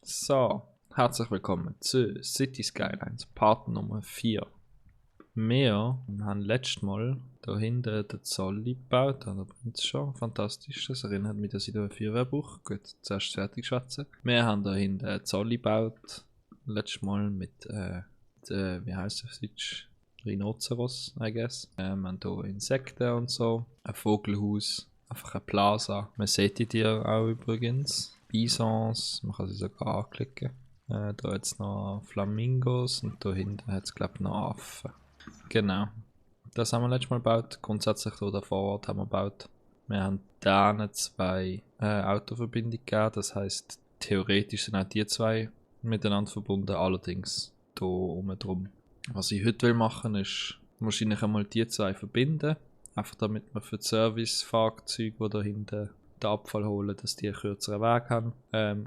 So, herzlich willkommen zu City Skylines, Part Nummer 4. Wir haben letztes Mal da hinten den Zolli gebaut, da brennt es schon, fantastisch, das erinnert mich, dass ich da ein Feuerwehr brauche. Gut, zuerst fertig schwätzen. Wir haben da hinten einen Zolli gebaut, letztes Mal mit, wie heisst das auf Deutsch? Rhinoceros, I guess. Wir haben hier Insekten und so, ein Vogelhaus, einfach eine Plaza. Man sieht die Tiere auch übrigens. Bisons, man kann sie sogar anklicken. Da hat es noch Flamingos und da hinten hat es glaube ich noch Affen. Genau. Das haben wir letztes Mal gebaut. Grundsätzlich hier vor Ort haben wir gebaut. Wir haben denen zwei Autoverbindungen gegeben. Das heisst, theoretisch sind auch die zwei miteinander verbunden. Allerdings hier drum. Was ich heute machen will, ist wahrscheinlich einmal die zwei verbinden. Einfach damit wir für die Servicefahrzeuge, die da hinten den Abfall holen, dass die einen kürzeren Weg haben.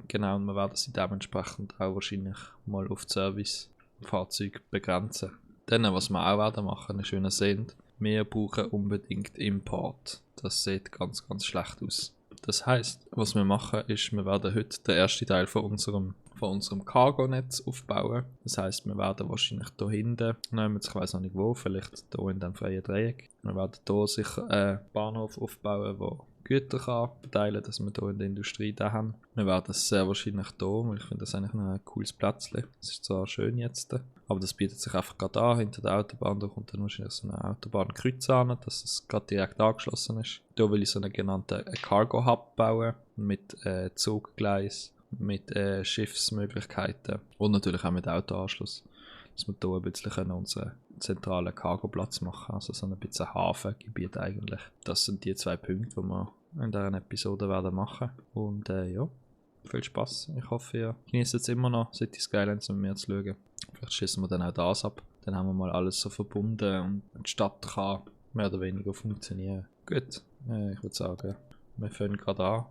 Genau, und wir werden sie dementsprechend auch wahrscheinlich mal auf die Servicefahrzeuge begrenzen. Dann, was wir auch werden machen, ist, wie ihr seht, wir brauchen unbedingt Import. Das sieht ganz schlecht aus. Das heisst, was wir machen, ist, wir werden heute den ersten Teil von unserem Cargo-Netz aufbauen. Das heisst, wir werden wahrscheinlich hier hinten, ich weiss noch nicht wo, vielleicht hier in diesem freien Dreieck, wir werden hier sicher einen Bahnhof aufbauen, der Güter kann verteilen, dass wir hier in der Industrie da haben. Wir werden es sehr wahrscheinlich hier, weil ich finde das eigentlich noch ein cooles Plätzchen. Es ist zwar schön jetzt, aber das bietet sich einfach gerade an. Hinter der Autobahn, da kommt dann wahrscheinlich so eine Autobahnkreuz an, dass es gerade direkt angeschlossen ist. Hier will ich so einen genannten Cargo Hub bauen mit Zuggleis, mit Schiffsmöglichkeiten und natürlich auch mit Autoanschluss. Dass wir hier ein bisschen unseren zentralen Cargoplatz machen können, also so ein bisschen Hafengebiet eigentlich. Das sind die zwei Punkte, die wir in dieser Episode werden machen. Und ja, viel Spaß. Ich hoffe, ihr genießt jetzt immer noch City Skylines mit mir zu schauen. Vielleicht schießen wir dann auch das ab. Dann haben wir mal alles so verbunden und die Stadt kann mehr oder weniger funktionieren. Gut, ich würde sagen, wir fangen gerade an.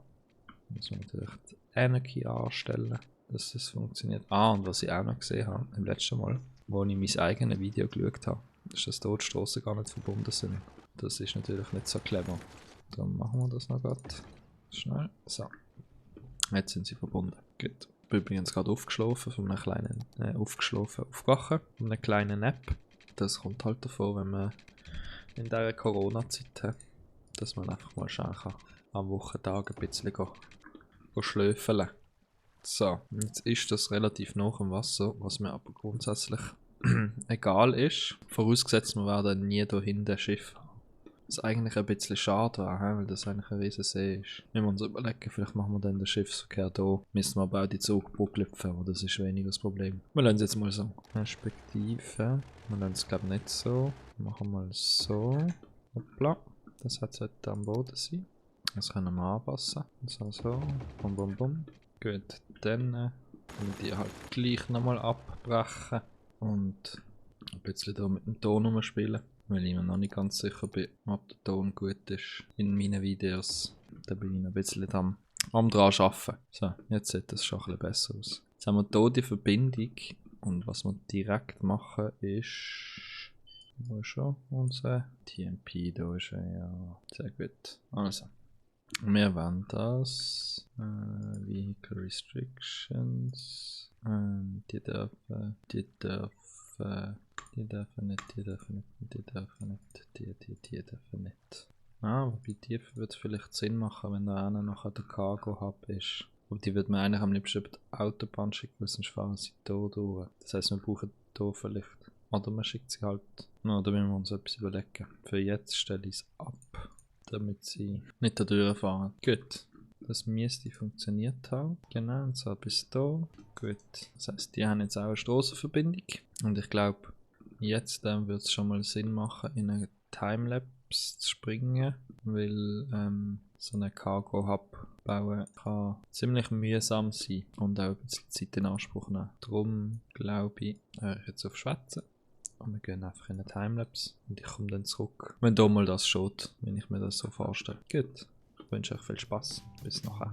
Müssen wir natürlich die Energie anstellen, dass das funktioniert. Und was ich auch noch gesehen habe, im letzten Mal, wo ich mein eigenes Video geschaut habe, ist, dass dort die Strassen gar nicht verbunden sind. Das ist natürlich nicht so clever. Dann machen wir das noch gerade schnell. So. Jetzt sind sie verbunden. Gut. Ich bin übrigens gerade aufgeschlafen von einem kleinen, aufgewachen von einer kleinen App. Das kommt halt davor, wenn man in dieser Corona-Zeit hat, dass man einfach mal schauen kann, am Wochentag ein bisschen schlöfeln. So, jetzt ist das relativ nah am Wasser, was mir aber grundsätzlich egal ist. Vorausgesetzt, wir werden nie hier hinten ein Schiff haben. Was eigentlich ein bisschen schade wäre, weil das eigentlich ein riesen See ist. Wenn wir uns überlegen, vielleicht machen wir dann den Schiffsverkehr hier. Müssen wir aber auch die Zugbrücke lüpfen, aber das ist weniger das Problem. Wir lassen es jetzt mal so. Perspektive. Wir lassen es glaube ich nicht so. Machen wir mal so. Hoppla. Das hat sollte am Boden sein. Das können wir anpassen. So. Bum bum bum. Gut, dann können wir die halt gleich nochmal abbrechen und ein bisschen hier mit dem Ton rumspielen, weil ich mir noch nicht ganz sicher bin, ob der Ton gut ist in meinen Videos. Da bin ich noch ein bisschen dran arbeiten. So, jetzt sieht das schon ein bisschen besser aus. Jetzt haben wir hier die Verbindung und was wir direkt machen ist... Wo ist schon unser TMP? Da ist er, ja. Sehr gut. Also. Wir wollen das. Vehicle Restrictions. Die dürfen nicht. Wobei die würde vielleicht Sinn machen, wenn da einer nachher der Cargo Hub ist. Aber die würde man eigentlich am liebsten über die Autobahn schicken, weil sonst fahren sie hier durch. Das heisst, wir brauchen hier vielleicht. Oder man schickt sie halt. No, da müssen wir uns etwas überlegen. Für jetzt stelle ich es ab, damit sie nicht da durchfahren. Gut, das müsste funktioniert haben. Genau, und zwar bis da. Gut, das heisst, die haben jetzt auch eine Strassenverbindung. Und ich glaube, jetzt wird es schon mal Sinn machen, in eine Timelapse zu springen, weil so einen Cargo Hub bauen kann ziemlich mühsam sein und auch ein bisschen Zeit in Anspruch nehmen. Darum glaube ich, jetzt auf Schwätzen. Und wir gehen einfach in eine Timelapse und ich komme dann zurück, wenn da mal das schaut, wenn ich mir das so vorstelle. Gut, ich wünsche euch viel Spaß. Bis nachher.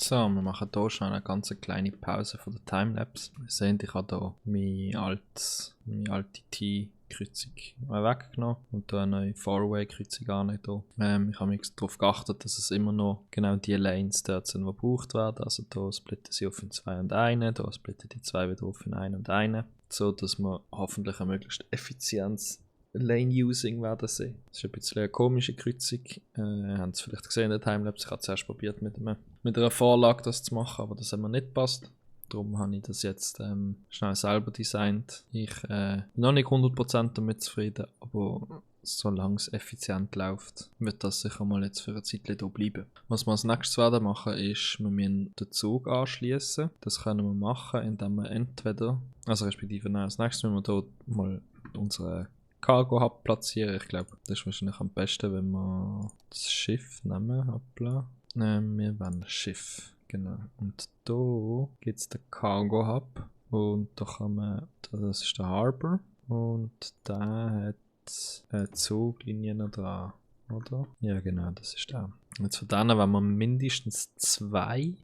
So, wir machen hier schon eine ganz kleine Pause von der Timelapse. Ihr seht, ich habe hier meine alte T-Kreuzung weggenommen und hier eine neue 4-Way-Kreuzung auch nicht hier. Ich habe mich darauf geachtet, dass es immer noch genau die Lanes dort sind, die gebraucht werden. Also hier splitten sie auf in 2 und 1, hier splitten die 2 wieder auf in 1 und 1. So, dass wir hoffentlich ein möglichst effizientes Lane-Using werden sehen. Das ist ein bisschen eine komische Kreuzung. Ihr habt es vielleicht gesehen in der Timelapse. Ich habe zuerst probiert mit einer Vorlage das zu machen, aber das hat mir nicht gepasst. Darum habe ich das jetzt schnell selber designt. Ich bin noch nicht 100% damit zufrieden, aber solange es effizient läuft, wird das sicher mal jetzt für eine Zeit hier bleiben. Was wir als nächstes werden machen, ist, wir müssen den Zug anschließen. Das können wir machen, indem wir entweder, also respektive als nächstes müssen wir hier mal unsere Cargo Hub platzieren. Ich glaube, das ist wahrscheinlich am besten, wenn wir das Schiff nehmen. Hoppla. Wir wollen das Schiff. Genau. Und da gibt es den Cargo Hub. Und da kann man, das ist der Harbor. Und der hat Zuglinien dran. Oder? Ja, genau, das ist der. Jetzt von denen wollen wir mindestens zwei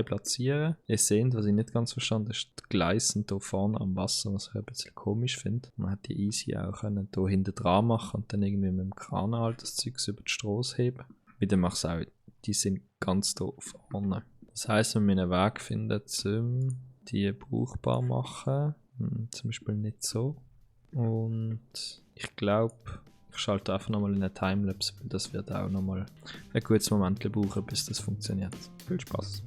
platzieren. Ihr seht, was ich nicht ganz verstanden habe, ist die Gleise hier vorne am Wasser, was ich ein bisschen komisch finde. Man hätte die easy auch können hier hinten dran machen und dann irgendwie mit dem Kran halt das Zeug über die Strasse heben. Wieder mache ich es auch. Die sind ganz hier vorne. Das heisst, wir müssen einen Weg finden, um die brauchbar zu machen. Zum Beispiel nicht so. Und ich glaube, ich schalte einfach nochmal in eine Timelapse, weil das wird auch nochmal ein gutes Moment brauchen, bis das funktioniert. Viel Spaß!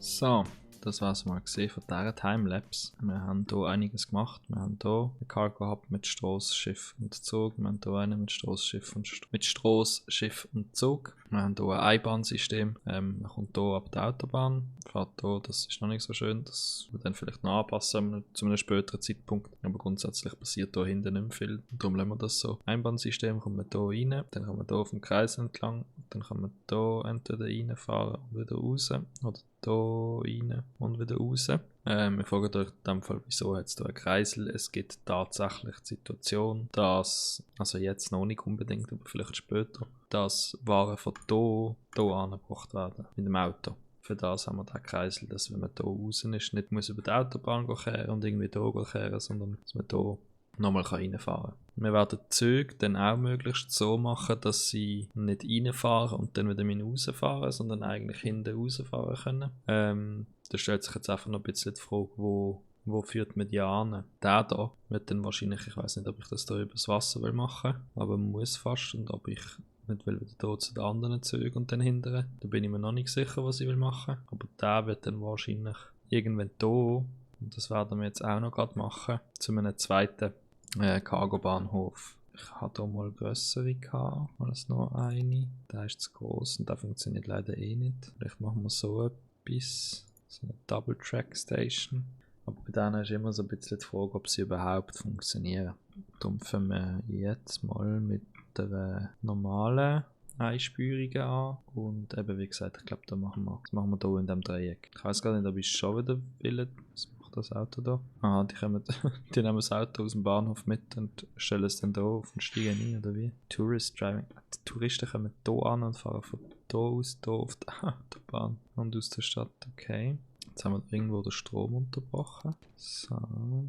So, das war es mal gesehen von dieser Timelapse. Wir haben hier einiges gemacht. Wir haben hier einen Cargo Hub mit Strasse, Schiff und Zug. Wir haben hier einen mit Strasse, Schiff und Schiff und Zug. Wir haben hier ein Einbahnsystem. Man kommt hier ab der Autobahn, fährt hier, das ist noch nicht so schön, das wird dann vielleicht noch anpassen zu einem späteren Zeitpunkt. Aber grundsätzlich passiert hier hinten nicht mehr viel. Darum lassen wir das so. Einbahnsystem kommt man hier rein, dann kann man hier auf dem Kreis entlang, dann kann man hier entweder reinfahren und wieder raus oder hier rein und wieder raus. Wir fragen euch in dem Fall, wieso hat es hier einen Kreisel? Es gibt tatsächlich die Situation, dass, also jetzt noch nicht unbedingt, aber vielleicht später, dass Waren von hier angebracht werden, mit dem Auto. Für das haben wir den Kreisel, dass wenn man hier raus ist, nicht muss über die Autobahn kehren und irgendwie hier kehren, sondern dass man hier nochmal reinfahren kann. Wir werden die Züge dann auch möglichst so machen, dass sie nicht reinfahren und dann wieder rausfahren, sondern eigentlich hinten rausfahren können. Da stellt sich jetzt einfach noch ein bisschen die Frage, wo führt man die an? Der da wird dann wahrscheinlich, ich weiß nicht, ob ich das hier übers Wasser will machen, aber man muss fast, und ob ich nicht will wieder hier zu den anderen Zügen und dann hindern. Da bin ich mir noch nicht sicher, was ich will machen. Aber der wird dann wahrscheinlich irgendwann hier, und das werden wir jetzt auch noch gerade machen, zu einem zweiten Cargo-Bahnhof. Ich hatte hier mal grössere gehabt, als noch eine. Der ist zu gross und der funktioniert leider eh nicht. Vielleicht machen wir so etwas, so eine Double-Track-Station. Aber bei denen ist immer so ein bisschen die Frage, ob sie überhaupt funktionieren. Darum fangen wir jetzt mal mit der normalen Einspürungen an. Und eben wie gesagt, ich glaube, das machen wir hier in diesem Dreieck. Ich weiß gar nicht, ob ich schon wieder will. Was macht das Auto da? Aha, die nehmen das Auto aus dem Bahnhof mit und stellen es dann hier auf und steigen ein, oder wie? Tourist Driving. Die Touristen kommen hier an und fahren von hier aus hier auf die Autobahn und aus der Stadt. Okay. Jetzt haben wir irgendwo den Strom unterbrochen. So,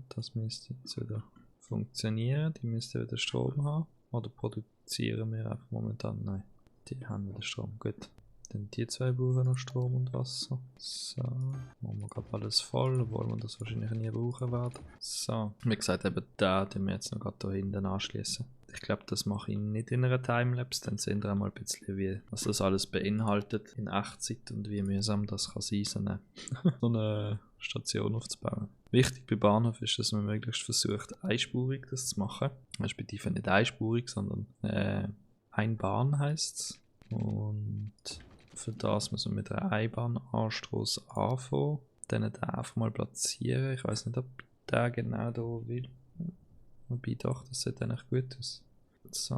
das müsste jetzt wieder funktionieren. Die müsste wieder Strom haben. Oder produzieren wir einfach momentan? Nein, die haben wieder Strom. Gut. Dann die zwei brauchen noch Strom und Wasser. So, machen wir gerade alles voll, obwohl wir das wahrscheinlich nie brauchen werden. So, wie gesagt, eben den wir jetzt noch gerade da hinten anschließen. Ich glaube, das mache ich nicht in einer Timelapse, dann sehen wir mal ein bisschen, was das alles beinhaltet in Echtzeit und wie mühsam das kann sein, so eine Station aufzubauen. Wichtig bei Bahnhof ist, dass man möglichst versucht, einspurig das zu machen. Respektive nicht einspurig, sondern Einbahn heisst es. Und für das müssen wir mit einer Einbahnanstoß anfangen. Dann den einfach mal platzieren. Ich weiß nicht, ob der genau da will. Wobei doch, das sieht eigentlich gut aus. So,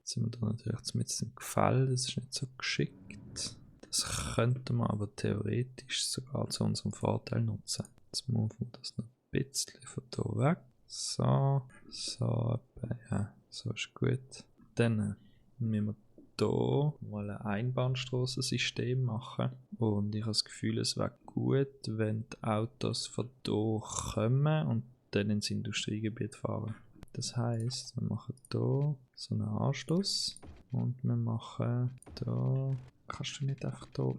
jetzt sind wir da natürlich mit dem Gefäll, das ist nicht so geschickt. Das könnte man aber theoretisch sogar zu unserem Vorteil nutzen. Jetzt moven wir das noch ein bisschen von hier weg. So, ja, so ist gut. Dann müssen wir hier mal ein Einbahnstrassensystem machen. Und ich habe das Gefühl, es wäre gut, wenn die Autos von hier kommen und dann ins Industriegebiet fahren. Das heisst, wir machen hier so einen Anschluss und wir machen hier. Kannst du nicht einfach hier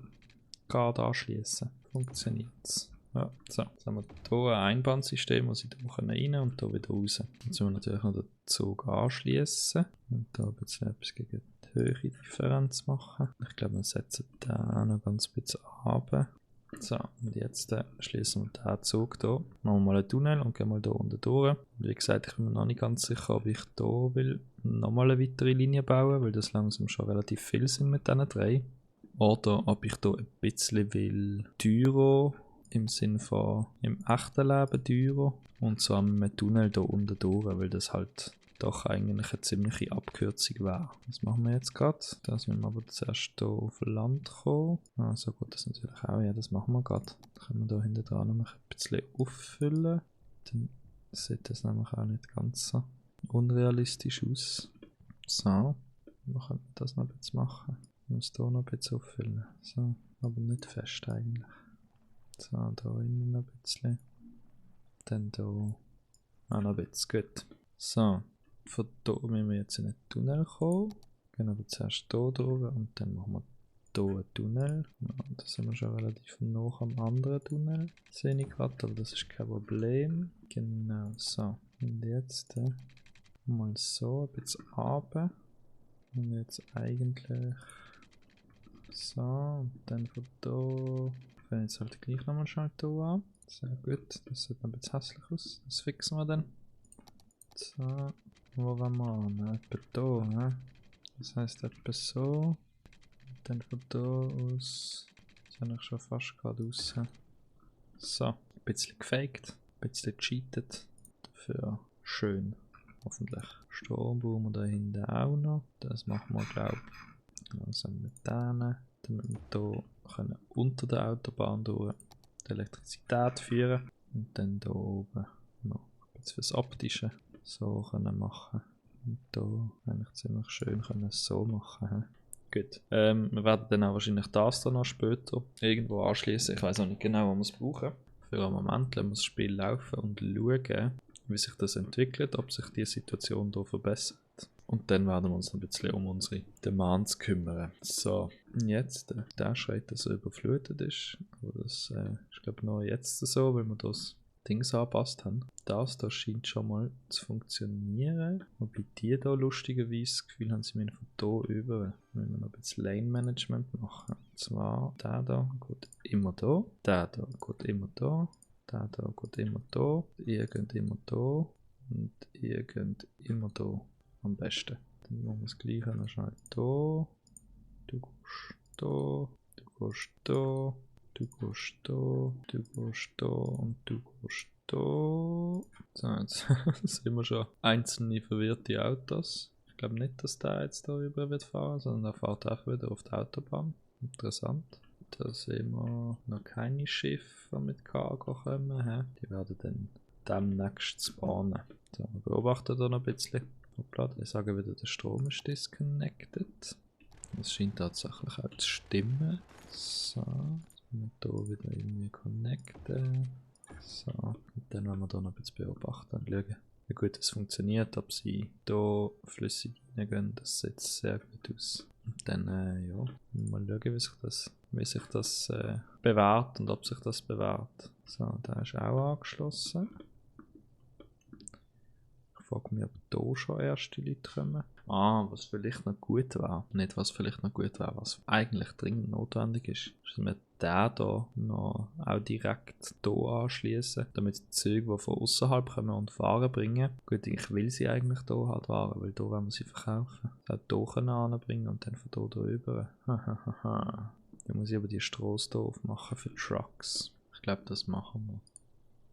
gerade anschließen? Funktioniert's? Ja, so. Jetzt haben wir hier ein Einbahnsystem, wo sie hier rein und hier wieder raus. Jetzt müssen wir natürlich noch den Zug anschließen und hier ein bisschen etwas gegen die Höhendifferenz machen. Ich glaube, wir setzen den auch noch ganz ein bisschen runter. So, und jetzt schließen wir den Zug hier. Machen wir mal einen Tunnel und gehen mal hier unten durch. Wie gesagt, ich bin mir noch nicht ganz sicher, ob ich hier will nochmal eine weitere Linie bauen, weil das langsam schon relativ viel sind mit diesen drei. Oder ob ich hier ein bisschen will teurer, im Sinne von im echten Leben teurer. Und so haben wir einen Tunnel hier unten durch, weil das halt doch eigentlich eine ziemliche Abkürzung wäre. Das machen wir jetzt gerade. Da müssen wir aber zuerst hier auf Land kommen. Ah, so gut, das natürlich auch. Ja, das machen wir gerade. Dann können wir hier hinten dran noch ein bisschen auffüllen. Dann sieht das nämlich auch nicht ganz so unrealistisch aus. So, dann können wir das noch ein bisschen machen. Ich muss hier noch ein bisschen auffüllen. So, aber nicht fest eigentlich. So, da innen noch ein bisschen. Dann hier auch noch ein bisschen. Gut. So. Von hier müssen wir jetzt in einen Tunnel kommen. Gehen aber zuerst hier durch und dann machen wir hier einen Tunnel. Ja, da sind wir schon relativ nah am anderen Tunnel. Sehe ich gerade, aber das ist kein Problem. Genau, so. Und jetzt mal so ein bisschen runter. Und jetzt eigentlich so. Und dann von hier fange jetzt halt gleich nochmal schnell hier an. Sehr gut, das sieht noch ein bisschen hässlich aus. Das fixen wir dann. So, wo wollen wir an? Etwa hier, ne? Das heisst etwa so. Und dann von hier aus. Das habe ich schon fast gerade raus. So, ein bisschen gefaked, ein bisschen cheated. Dafür schön. Hoffentlich. Strom brauchen wir da hinten auch noch. Das machen wir, glaube ich. Also mit denen. Damit wir hier können unter der Autobahn durch die Elektrizität führen. Und dann hier oben noch ein bisschen fürs Optische so können machen. Und hier eigentlich ziemlich schön können so machen. Gut. Wir werden dann auch wahrscheinlich das dann noch später irgendwo anschließen. Ich weiß auch nicht genau, was wir es brauchen. Für einen Moment lassen wir das Spiel laufen und schauen, wie sich das entwickelt, ob sich die Situation hier verbessert. Und dann werden wir uns ein bisschen um unsere Demands kümmern. So, jetzt, der schreit, dass er überflutet ist. Aber das ist, glaube ich, noch jetzt so, weil wir das Dings angepasst haben. Das scheint schon mal zu funktionieren. Wobei die da lustigerweise das Gefühl haben, sie müssen von hier über. Wir müssen noch ein bisschen Lane Management machen. Und zwar, der da geht immer da. Der da geht immer da. Der da geht immer da. Ihr geht immer da. Und ihr geht immer da. Am besten. Dann machen wir das gleiche noch schnell da. Du gehst da. Du gehst da. Du gehst da, du gehst da und du gehst da. So, jetzt sehen wir schon einzelne verwirrte Autos. Ich glaube nicht, dass der jetzt da über wird fahren, sondern er fährt auch wieder auf die Autobahn. Interessant. Da sehen wir noch keine Schiffe, die mit Cargo kommen. He? Die werden dann demnächst spawnen. So, wir beobachten da noch ein bisschen. Hoppla, ich sage wieder, der Strom ist disconnected. Das scheint tatsächlich auch zu stimmen. So. Und hier wieder irgendwie connecten. So, und dann werden wir hier noch ein bisschen beobachten und schauen, wie gut es funktioniert, ob sie hier flüssig reingehen. Das sieht sehr gut aus. Und dann, ja, mal schauen, wie sich das bewährt und ob sich das bewährt. So, der ist auch angeschlossen. Ich frage mich, ob hier schon erste Leute kommen. Was vielleicht noch gut wäre. Nicht was vielleicht noch gut wäre, was eigentlich dringend notwendig ist. Ist, dass wir den hier noch auch direkt hier anschließen, damit die Züge, die von außerhalb kommen und fahren bringen. Gut, ich will sie eigentlich hier halt fahren, weil hier wollen wir sie verkaufen. Auch hier anbringen und dann von hier rüber. Hahaha. Dann muss ich aber die Strasse hier aufmachen für Trucks. Ich glaube, das machen wir.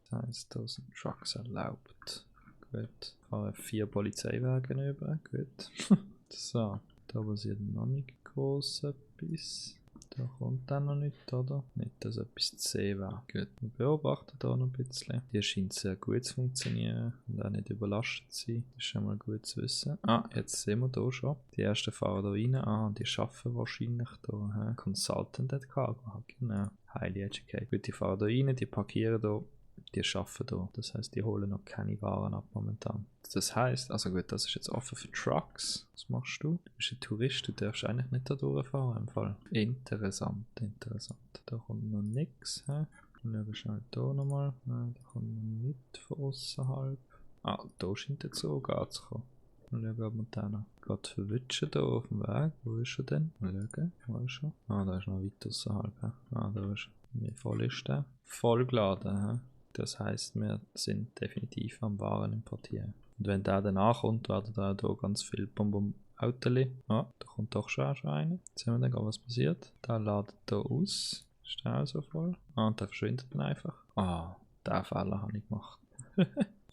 Das heisst, hier sind Trucks erlaubt. Gut, fahren 4 Polizeiwagen über, gut. So, da passiert noch nicht groß etwas. Da kommt dann noch nicht, oder? Nicht, dass etwas zu sehen wäre. Gut, wir beobachten da noch ein bisschen. Die scheint sehr gut zu funktionieren und auch nicht überlastet zu sein. Das ist schon mal gut zu wissen. Jetzt sehen wir hier schon. Die ersten fahren da rein. Und die arbeiten wahrscheinlich hier. Consultant at Cargo. Genau. Highly educated. Gut, die fahren da rein, die parkieren da. Die arbeiten hier. Das heisst, die holen noch keine Waren ab momentan. Das heisst, also gut, das ist jetzt offen für Trucks. Was machst du? Du bist ein Tourist, du darfst eigentlich nicht da durchfahren im Fall. Interessant, interessant. Da kommt noch nichts. Dann schauen wir schnell hier nochmal. Da kommt noch nichts von außerhalb. Da scheint der Zug anzukommen. Mal schauen, ob wir den noch gerade verwischen hier auf dem Weg. Wo ist er denn? Mal schauen. Wo ist er? Da ist noch weiter außerhalb. Da ist er. Wie voll ist der? Vollgeladen. Das heisst, wir sind definitiv am Waren importieren. Und wenn der dann ankommt, werden da hier ganz viele Autoli. Da kommt doch schon einer. Jetzt sehen wir dann, was passiert. Der ladet hier aus. Ist der auch so voll? Und der verschwindet dann einfach. Den Fehler habe ich gemacht.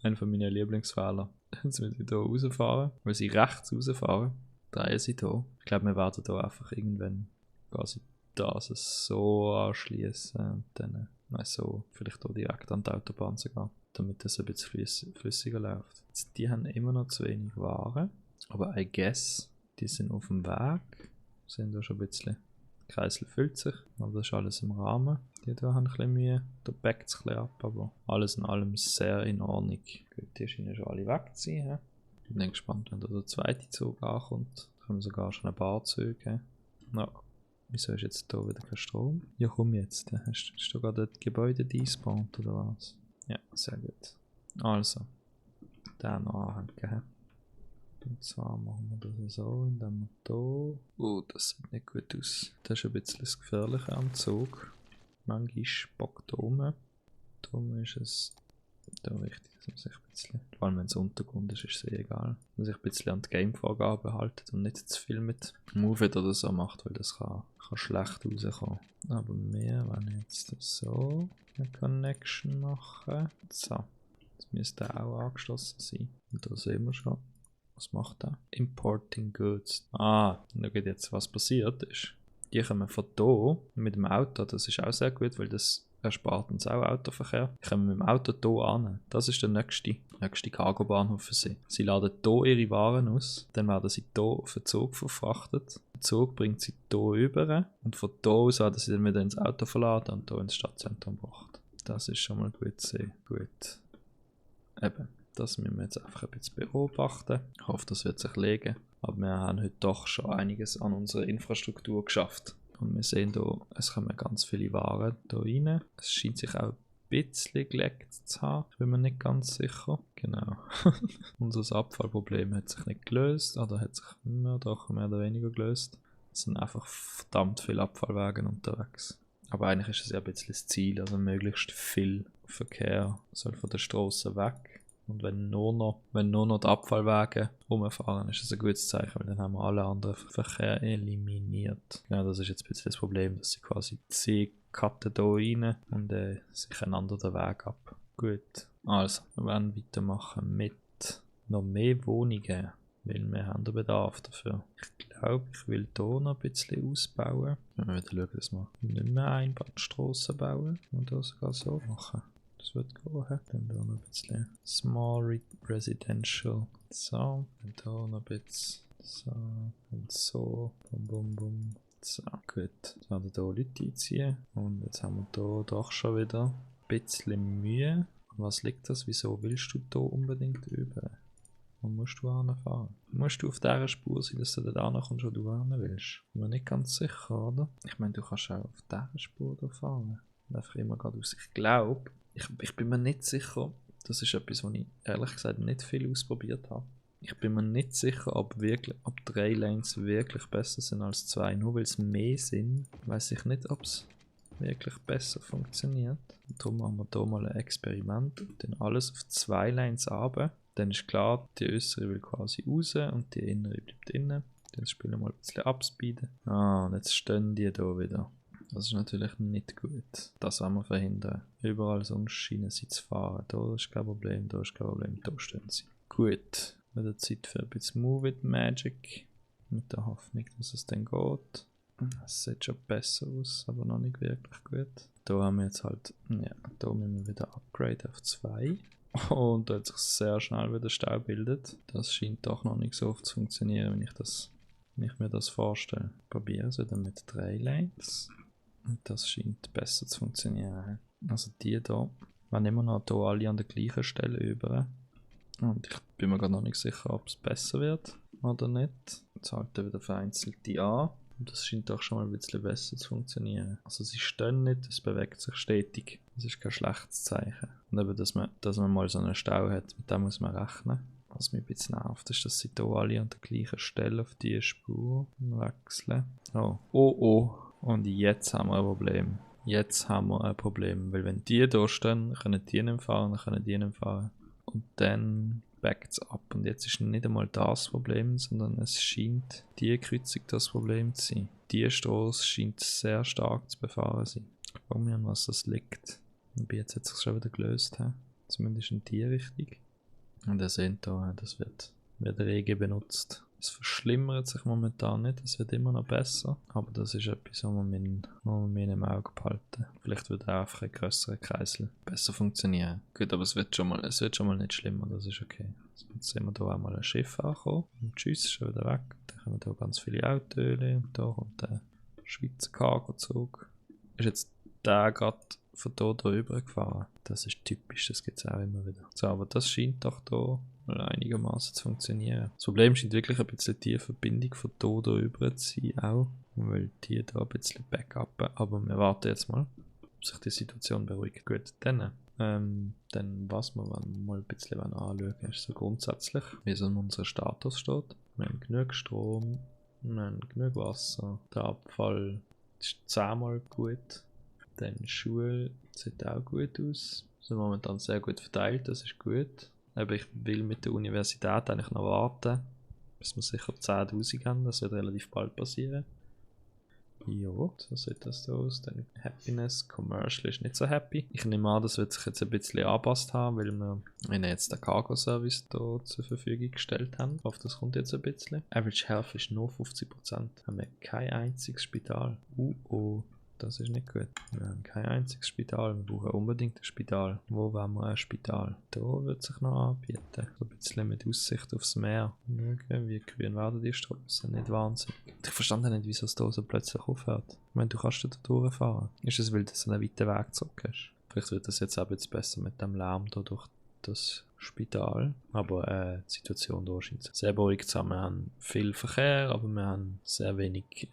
Einer von meinen Lieblingsfehler. Jetzt müssen sie hier rausfahren. Weil sie rechts rausfahren, drehen sie hier. Ich glaube, wir werden hier einfach irgendwann quasi das so anschließen und dann so vielleicht auch direkt an die Autobahn sogar, damit das ein bisschen flüssiger läuft. Jetzt, die haben immer noch zu wenig Waren, aber I guess, die sind auf dem Weg, sind da schon ein bisschen, der Kreisel füllt sich, aber das ist alles im Rahmen. Die da haben ein bisschen Mühe, da backt es ein bisschen ab, aber alles in allem sehr in Ordnung. Gut, die scheinen schon alle wegzuziehen. Ich bin gespannt, wenn da der zweite Zug ankommt, kommen sogar schon ein paar Züge. Wieso ist jetzt hier wieder kein Strom? Ja, komm jetzt. Hast du gerade das Gebäude despawnt oder was? Ja, sehr gut. Also, den noch anhängen. Und zwar machen wir das so, indem wir hier. Das sieht nicht gut aus. Das ist ein bisschen das Gefährliche am Zug. Manchmal spockt da rum. Darum ist es da wichtig, dass man sich ein bisschen, vor allem wenn es Untergrund ist, ist es egal, dass man sich ein bisschen an die Game-Vorgaben haltet und nicht zu viel mit Move It oder so macht, weil das kann schlecht rauskommen. Aber mehr, wenn ich jetzt so eine Connection mache. So, das müsste auch angeschlossen sein. Und da sehen wir schon. Was macht er? Importing Goods. Ah, da geht jetzt, was passiert ist. Die kommen von hier mit dem Auto, das ist auch sehr gut, weil das erspart uns auch Autoverkehr. Die kommen mit dem Auto hier an. Das ist der nächste Cargobahnhof für sie. Sie laden hier ihre Waren aus, dann werden sie hier auf den Zug verfrachtet. Der Zug bringt sie hier rüber und von hier aus werden sie dann wieder ins Auto verladen und hier ins Stadtzentrum gebracht. Das ist schon mal gut zu sehen. Gut. Eben. Das müssen wir jetzt einfach ein bisschen beobachten. Ich hoffe, das wird sich legen. Aber wir haben heute doch schon einiges an unserer Infrastruktur geschafft. Und wir sehen hier, es kommen ganz viele Waren hier rein. Es scheint sich auch ein bisschen geleckt zu haben. Ich bin mir nicht ganz sicher. Genau. Unser Abfallproblem hat sich nicht gelöst. Oder hat sich doch mehr oder weniger gelöst. Es sind einfach verdammt viele Abfallwagen unterwegs. Aber eigentlich ist es ja ein bisschen das Ziel. Also möglichst viel Verkehr soll von der Straße weg. Und wenn nur noch die Abfallwagen rumfahren, ist das ein gutes Zeichen, weil dann haben wir alle anderen Verkehr eliminiert. Ja, das ist jetzt ein bisschen das Problem, dass sie quasi C-Cutten hier rein und sich einander den Weg ab. Gut, also, wir werden weitermachen mit noch mehr Wohnungen, weil wir haben den Bedarf dafür. Ich glaube, ich will hier noch ein bisschen ausbauen. Wenn wir wieder schauen, dass wir nicht mehr Einbahnstrassen bauen und das sogar so machen. Das wird gehen. Dann hier noch ein bisschen Small Residential. So, und hier noch ein bisschen so und so. Bum, bum, bum. So, gut. Jetzt werden hier Leute einziehen. Und jetzt haben wir hier doch schon wieder ein bisschen Mühe. Was liegt das? Wieso willst du hier unbedingt über? Wo musst du hinfahren? Musst du auf dieser Spur sein, dass du da ankommst, wo du hin willst? Bin mir nicht ganz sicher, oder? Ich meine, du kannst auch auf dieser Spur da fahren. Einfach immer geradeaus. Ich glaube, ich bin mir nicht sicher, das ist etwas, was ich ehrlich gesagt nicht viel ausprobiert habe. Ich bin mir nicht sicher, ob 3 Lanes wirklich besser sind als 2. Nur weil es mehr sind, weiß ich nicht, ob es wirklich besser funktioniert. Und darum machen wir hier mal ein Experiment und dann alles auf 2 Lanes runter. Dann ist klar, die äußere will quasi raus und die innere bleibt innen. Dann spielen wir mal ein bisschen upspeeden. Ah, und jetzt stehen die hier wieder. Das ist natürlich nicht gut. Das wollen wir verhindern. Überall sonst scheinen sie zu fahren. Da ist kein Problem, da ist kein Problem, da stehen sie. Gut, wieder Zeit für ein bisschen Move It Magic. Mit der Hoffnung, dass es dann geht. Es sieht schon besser aus, aber noch nicht wirklich gut. Da haben wir jetzt halt, ja, da müssen wir wieder upgraden auf 2. Und da hat sich sehr schnell wieder Stau bildet. Das scheint doch noch nicht so oft zu funktionieren, wenn ich mir das vorstelle. Probieren es wieder mit 3 Lanes. Und das scheint besser zu funktionieren. Also die hier waren immer noch hier alle an der gleichen Stelle über. Und ich bin mir gar noch nicht sicher, ob es besser wird oder nicht. Jetzt halten wieder vereinzelte an. Und das scheint doch schon mal ein bisschen besser zu funktionieren. Also sie stehen nicht, es bewegt sich stetig. Das ist kein schlechtes Zeichen. Und eben, dass man mal so einen Stau hat, mit dem muss man rechnen. Was mich ein bisschen nervt, ist, dass sie hier alle an der gleichen Stelle auf diese Spur wechseln. Oh. Und jetzt haben wir ein Problem. Weil wenn die hier stehen, können die nicht fahren, dann können die nicht fahren. Und dann backt es ab. Und jetzt ist nicht einmal das Problem, sondern es scheint die Kreuzung das Problem zu sein. Die Straße scheint sehr stark zu befahren sein. Ich frage mich, an was das liegt. Und jetzt hat es sich schon wieder gelöst. Zumindest in die Richtung. Und ihr seht hier, das wird rege benutzt. Es verschlimmert sich momentan nicht, es wird immer noch besser. Aber das ist etwas, was wir im Auge behalten. Vielleicht wird auch einfach ein grösserer Kreisel besser funktionieren. Gut, aber es wird schon mal nicht schlimmer, das ist okay. Jetzt sehen wir hier auch mal ein Schiff ankommen. Und tschüss, schon wieder weg. Dann kommen hier ganz viele Autos und da kommt der Schweizer Cargozug. Ist jetzt der gerade von hier rüber gefahren. Das ist typisch, das gibt es auch immer wieder. So, aber das scheint doch hier einigermaßen zu funktionieren. Das Problem scheint wirklich ein bisschen die Verbindung von hier rüber zu sein auch, weil die da ein bisschen backuppen. Aber wir warten jetzt mal, ob sich die Situation beruhigt. Gut, dann was wir mal ein bisschen anschauen, ist so grundsätzlich, wie so unser Status steht. Wir haben genug Strom, wir haben genug Wasser, der Abfall ist 10-mal gut. Dann Schule sieht auch gut aus. Sind momentan sehr gut verteilt, das ist gut. Aber ich will mit der Universität eigentlich noch warten, bis wir sicher 10'000 haben. Das wird relativ bald passieren. Jo, so sieht das aus. Dann Happiness, Commercial ist nicht so happy. Ich nehme an, das wird sich jetzt ein bisschen angepasst haben, weil wir ihnen jetzt den Cargo-Service hier zur Verfügung gestellt haben. Ich hoffe, das kommt jetzt ein bisschen. Average Health ist nur 50%. Haben wir kein einziges Spital. Oh. Das ist nicht gut. Wir haben kein einziges Spital. Wir brauchen unbedingt ein Spital. Wo wollen wir ein Spital? Da wird sich noch anbieten. So ein bisschen mit Aussicht aufs Meer. Schauen, wie grün werden die Straßen. Nicht wahnsinnig. Ich verstand nicht, wieso es da so plötzlich aufhört. Ich meine, du kannst da durchfahren. Ist es, weil du so einen weiten Weg gezogen hast? Vielleicht wird das jetzt auch ein bisschen besser mit dem Lärm da durch das Spital. Aber die Situation da scheint sehr beruhigt zu sein. Wir haben viel Verkehr, aber wir haben sehr wenig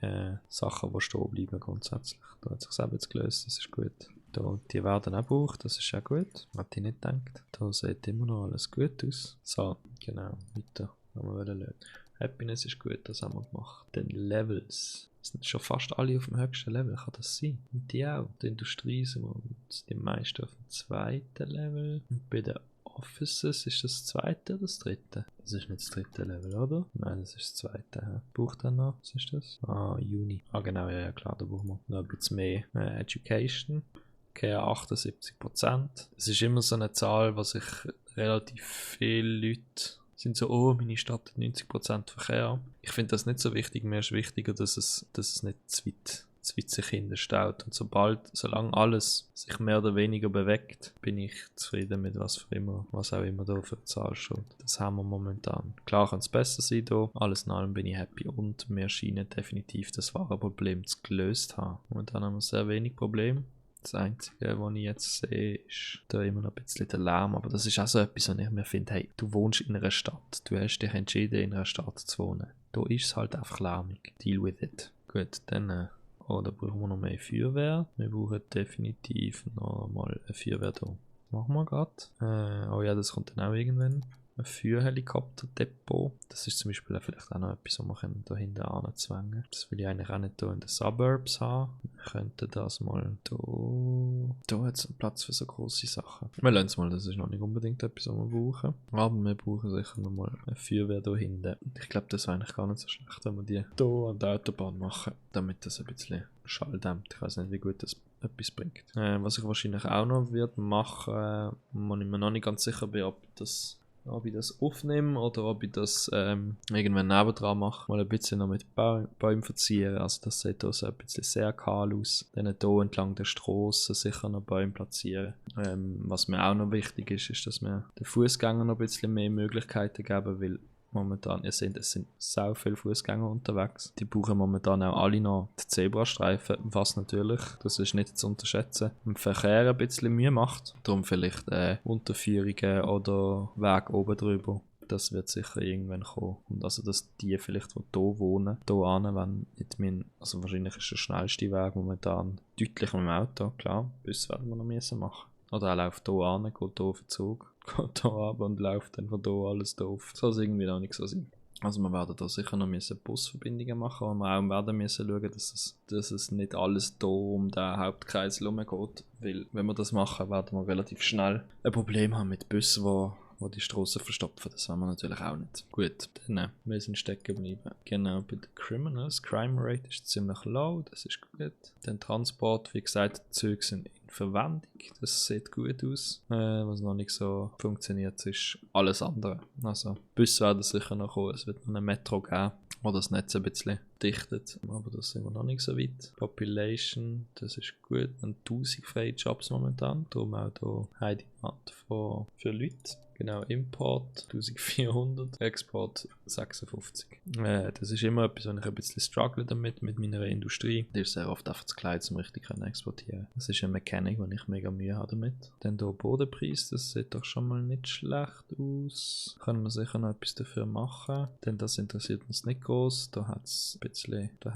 Sachen, die stehen bleiben grundsätzlich. Da hat sich das jetzt gelöst, das ist gut. Da, die werden auch gebraucht, das ist auch gut. Hätte ich nicht gedacht. Da sieht immer noch alles gut aus. So, genau, weiter. Haben wir lösen. Happiness ist gut, das haben wir gemacht. Dann Levels. Sind schon fast alle auf dem höchsten Level, kann das sein? Und die auch. Die Industrie sind wir die meisten auf dem zweiten Level. Und bei den Offices ist das zweite oder das dritte? Das ist nicht das dritte Level, oder? Nein, das ist das zweite. Ja. Braucht er noch? Was ist das? Uni. Genau, ja klar, da brauchen wir noch ein bisschen mehr. Education. Okay, 78%. Es ist immer so eine Zahl, was sich relativ viele Leute sind so, oh, meine Stadt hat 90% Verkehr. Ich finde das nicht so wichtig, mir ist wichtiger, dass es nicht zu weit sich hinterstaut. Und solange alles sich mehr oder weniger bewegt, bin ich zufrieden mit was auch immer da für eine Zahl steht. Das haben wir momentan. Klar kann es besser sein da, alles in allem bin ich happy und wir scheinen definitiv das wahre Problem zu gelöst haben. Momentan haben wir sehr wenig Probleme. Das Einzige, was ich jetzt sehe, ist da immer noch ein bisschen der Lärm, aber das ist auch so etwas, was ich mir finde, hey, du wohnst in einer Stadt, du hast dich entschieden, in einer Stadt zu wohnen. Da ist es halt einfach lärmig. Deal with it. Gut, dann, da brauchen wir noch mehr Feuerwehr. Wir brauchen definitiv noch mal eine Feuerwehr da. Machen wir gerade. Oh ja, das kommt dann auch irgendwann. Ein Feuerhelikopterdepot. Das ist zum Beispiel vielleicht auch noch etwas, was wir da hinten anzwängen können. Das will ich eigentlich auch nicht hier in den Suburbs haben. Wir könnten das mal hier. Da hat es einen Platz für so grosse Sachen. Wir lassen es mal, das ist noch nicht unbedingt etwas, was wir brauchen. Aber wir brauchen sicher noch mal eine Feuerwehr hier hinten. Ich glaube, das wäre eigentlich gar nicht so schlecht, wenn wir die hier an der Autobahn machen, damit das ein bisschen Schall dämmt. Ich weiß nicht, wie gut das etwas bringt. Was ich wahrscheinlich auch noch machen, wo ich mir noch nicht ganz sicher bin, ob ich das aufnehme oder ob ich das irgendwann nebendran mache. Mal ein bisschen noch mit Bäumen verzieren. Also das sieht auch so ein bisschen sehr kahl aus. Dann hier entlang der Straße sicher noch Bäume platzieren. Was mir auch noch wichtig ist, ist, dass wir den Fußgängern noch ein bisschen mehr Möglichkeiten geben, weil momentan, es sind so viele Fußgänger unterwegs. Die brauchen momentan auch alle noch die Zebrastreifen, was natürlich, das ist nicht zu unterschätzen, im Verkehr ein bisschen Mühe macht. Darum vielleicht Unterführungen oder Weg oben drüber. Das wird sicher irgendwann kommen. Und also, dass die vielleicht, die hier wohnen, hier hin, wenn nicht also wahrscheinlich ist der schnellste Weg momentan deutlich mit dem Auto, klar, Bus werden wir noch machen. Oder er läuft hier an, geht hier auf den Zug, geht hier runter und läuft dann von hier alles drauf. Das soll es irgendwie noch nicht so sein. Also wir werden da sicher noch Busverbindungen machen, aber wir auch werden müssen schauen, dass es nicht alles hier um den Hauptkreis herumgeht. Weil wenn wir das machen, werden wir relativ schnell ein Problem haben mit Bussen, wo die Straßen verstopfen. Das wollen wir natürlich auch nicht. Gut, dann wir sind stecken geblieben. Genau, bei den Criminals. Crime Rate ist ziemlich low, das ist gut. Dann Transport, wie gesagt, die Züge sind in Verwendung. Das sieht gut aus. Was noch nicht so funktioniert, ist alles andere. Also, Busse werden sicher noch kommen. Es wird noch eine Metro geben, wo das Netz ein bisschen dichtet. Aber da sind wir noch nicht so weit. Population, das ist gut. Und 1000 freie Jobs momentan. Darum auch hier High Demand für Leute. Genau, Import 1400, Export 56. Das ist immer etwas, wenn ich ein bisschen struggle damit, mit meiner Industrie. Das ist sehr oft einfach zu klein, um richtig exportieren. Das ist eine Mechanik, wo ich mega Mühe habe damit. Dann hier Bodenpreis, das sieht doch schon mal nicht schlecht aus. Können wir sicher noch etwas dafür machen, denn das interessiert uns nicht groß. Da hat es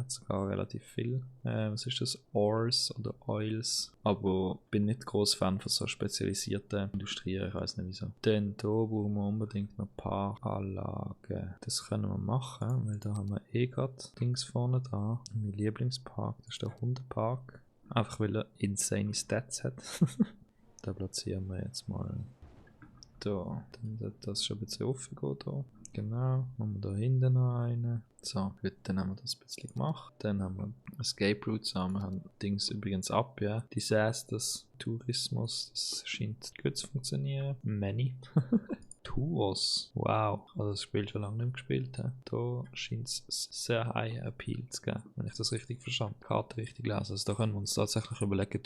sogar relativ viel. Was ist das? Ores oder Oils. Aber bin nicht groß Fan von so spezialisierten Industrien, ich weiß nicht wieso. Dann hier brauchen wir unbedingt noch ein paar Anlagen. Das können wir machen, weil da haben wir gerade Dings vorne da. Mein Lieblingspark, das ist der Hundepark. Einfach weil er insane Stats hat. Da platzieren wir jetzt mal da. Dann sollte das schon ein bisschen offen gehen da. Genau, haben wir da hinten noch einen. So, gut, dann haben wir das ein bisschen gemacht. Dann haben wir Escape Routes, wir haben Dings übrigens ab, ja. Disasters, Tourismus, das scheint gut zu funktionieren. Many. Tours, wow. Also das Spiel schon lange nicht mehr gespielt. Da scheint es sehr high Appeal zu geben, wenn ich das richtig verstanden habe. Karte richtig lesen. Also da können wir uns tatsächlich überlegen,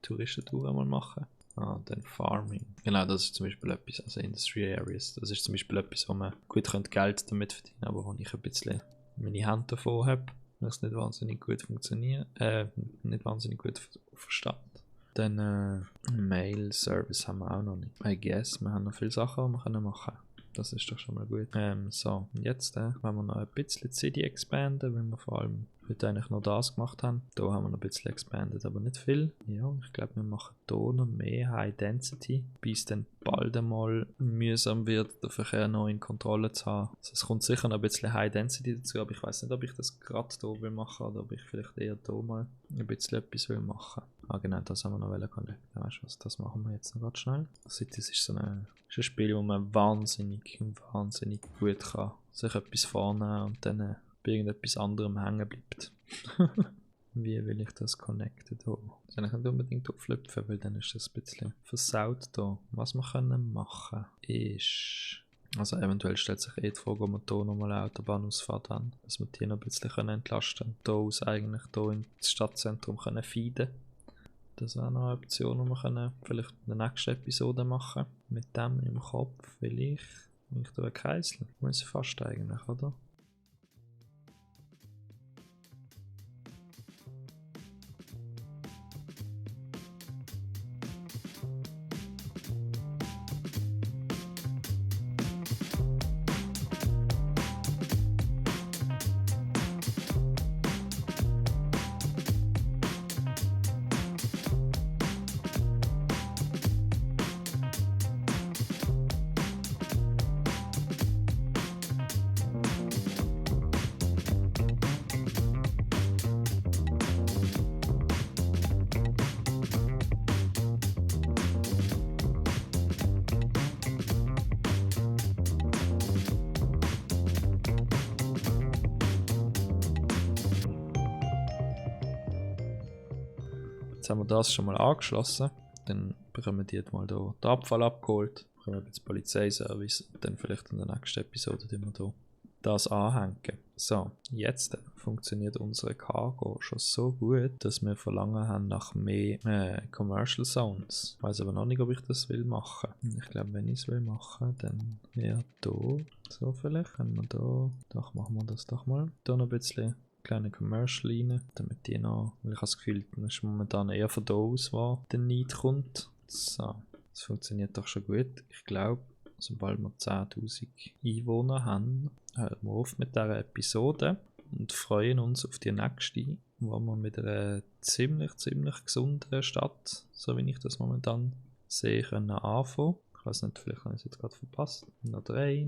Touristentouren mal machen. Ah, dann Farming. Genau, das ist zum Beispiel etwas, also Industry Areas. Das ist zum Beispiel etwas, wo man gut Geld damit verdienen könnte, aber wo ich ein bisschen meine Hände davon habe, weil es nicht wahnsinnig gut funktioniert, nicht wahnsinnig gut verstanden. Dann Mail Service haben wir auch noch nicht. I guess, wir haben noch viele Sachen, die wir machen können. Das ist doch schon mal gut. So, jetzt wollen wir noch ein bisschen die City expanden, weil wir vor allem heute eigentlich noch das gemacht haben. Da haben wir noch ein bisschen expanded, aber nicht viel. Ja, ich glaube, wir machen hier noch mehr High Density, bis dann bald einmal mühsam wird, den Verkehr noch in Kontrolle zu haben. Also es kommt sicher noch ein bisschen High Density dazu, aber ich weiß nicht, ob ich das gerade hier will machen oder ob ich vielleicht eher hier mal ein bisschen etwas will machen. Ah genau, das haben wir noch connecten. Weißt du was, das machen wir jetzt noch ganz schnell. Cities ist so ein Spiel, wo man wahnsinnig gut kann sich etwas vornehmen und dann bei irgendetwas anderem hängen bleibt. Wie will ich das connecten hier? Das kann ich nicht unbedingt auflüpfen, weil dann ist das ein bisschen versaut hier. Was wir können machen ist... Also eventuell stellt sich die Frage, ob wir hier nochmal eine Autobahnausfahrt haben, dass wir die noch ein bisschen entlasten können. Hier aus eigentlich hier ins Stadtzentrum können feeden. Das wäre noch eine Option, die wir können vielleicht in der nächsten Episode machen. Mit dem im Kopf vielleicht. Wenn ich da einen Kreisel. Muss ich fast eigentlich, oder? Jetzt haben wir das schon mal angeschlossen. Dann bekommen die jetzt mal hier den Abfall abgeholt. Bekommen wir jetzt Polizeiservice. Und dann vielleicht in der nächsten Episode die wir hier das anhängen. So, jetzt funktioniert unsere Cargo schon so gut, dass wir Verlangen haben nach mehr Commercial Zones. Ich weiß aber noch nicht, ob ich das will machen. Ich glaube, wenn ich es will machen, dann eher hier. So vielleicht können wir da. Doch, machen wir das doch mal. Da noch ein bisschen kleine Commercial rein, damit die noch, weil ich habe das Gefühl, das ist momentan eher von da aus, wo der Need kommt. So, das funktioniert doch schon gut. Ich glaube, sobald wir 10.000 Einwohner haben, hören wir auf mit dieser Episode und freuen uns auf die nächste, wo wir mit einer ziemlich gesunden Stadt, so wie ich das momentan sehe, können anfangen. Ich weiß nicht, vielleicht habe ich es jetzt gerade verpasst. Noch drei,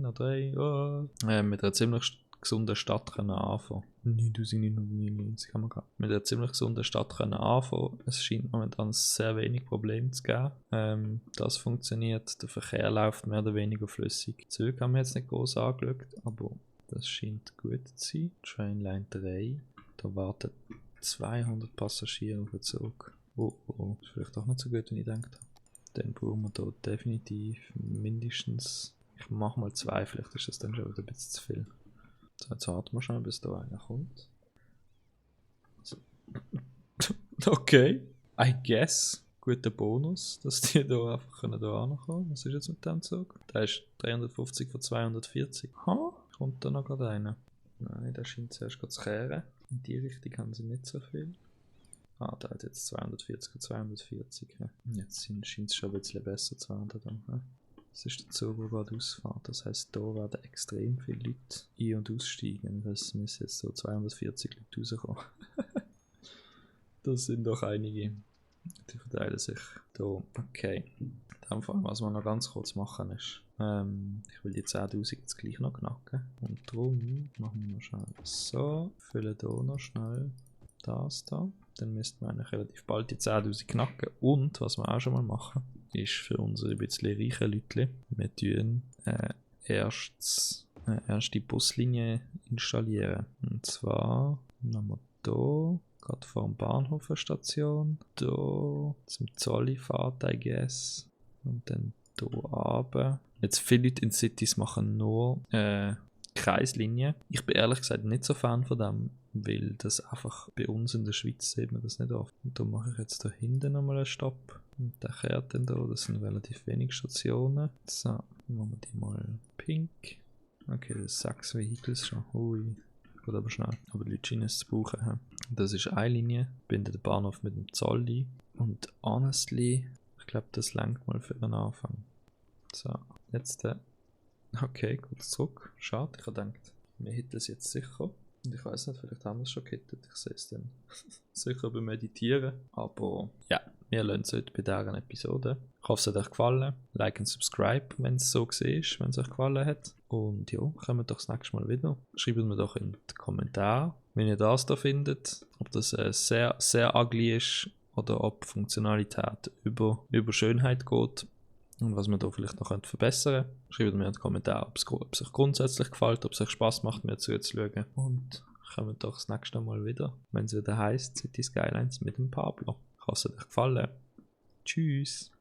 oh. Mit einer ziemlich gesunden Stadt können anfangen. 9999 haben wir gehabt. Mit einer ziemlich gesunden Stadt können anfangen. Es scheint momentan sehr wenig Probleme zu geben. Das funktioniert, der Verkehr läuft mehr oder weniger flüssig. Die Züge haben wir jetzt nicht groß angeschaut, aber das scheint gut zu sein. Trainline 3, da warten 200 Passagiere auf den Zug. Oh, das ist vielleicht auch nicht so gut, wie ich gedacht habe. Dann brauchen wir hier definitiv mindestens, ich mache mal 2, vielleicht ist das dann schon wieder ein bisschen zu viel. So, jetzt warten wir schon, bis da einer kommt. So. Okay, I guess. Guter Bonus, dass die da einfach da ankommen können. Was ist jetzt mit dem Zug? Der ist 350 von 240. Ha, kommt da noch gerade einer? Nein, der scheint zuerst zu kehren. In die Richtung haben sie nicht so viel. Ah, der hat jetzt 240 von 240. Ja. Jetzt scheint es schon ein bisschen besser, 200 dann. Ja. Das ist der Zug, der gerade ausfährt. Das heisst, da werden extrem viele Leute ein- und aussteigen. Das müssen jetzt so 240 Leute rauskommen. Das sind doch einige. Die verteilen sich da. Okay. In dem Fall, was wir noch ganz kurz machen ist, ich will die 10.000 jetzt gleich noch knacken. Und darum machen wir noch schnell so. Füllen hier noch schnell das da. Dann müssten wir eigentlich relativ bald die 10'000 knacken. Und was wir auch schon mal machen, ist für unsere ein bisschen reichen Leute, wir tun erste Buslinie installieren. Und zwar haben wir hier, gerade vor dem Bahnhof eine Station, hier zum Zollifahrt, I guess. Und dann hier runter. Jetzt viele Leute in Cities machen nur Kreislinien. Ich bin ehrlich gesagt nicht so Fan von dem, weil das einfach bei uns in der Schweiz sieht man das nicht oft. Und da mache ich jetzt da hinten nochmal einen Stopp. Und der kehrt dann da, das sind relativ wenig Stationen. So, dann machen wir die mal pink. Okay, das 6 Vehicles schon. Hui. Geht aber schnell. Aber die Leute scheinen es zu brauchen. Das ist eine Linie. Bindet den Bahnhof mit dem Zoll ein. Und honestly, ich glaube, das lenkt mal für den Anfang. So, jetzt okay, kurz zurück. Schade, ich habe gedacht, wir hitten es jetzt sicher. Und ich weiß nicht, vielleicht haben wir es schon gehittet. Ich sehe es dann sicher beim Meditieren. Aber ja, wir lassen es heute bei dieser Episode. Ich hoffe, es hat euch gefallen. Like und subscribe, wenn es so war, wenn es euch gefallen hat. Und ja, kommen wir doch das nächste Mal wieder. Schreibt mir doch in die Kommentare, wenn ihr das da findet. Ob das sehr, sehr ugly ist oder ob Funktionalität über Schönheit geht. Und was man da vielleicht noch verbessern könnte. Schreibt mir in die Kommentare, ob es euch grundsätzlich gefällt, ob es euch Spaß macht, mir zuzuschauen. Und kommen doch das nächste Mal wieder, wenn es wieder heisst, City Skylines mit dem Pablo. Ich hoffe, es hat euch gefallen. Tschüss.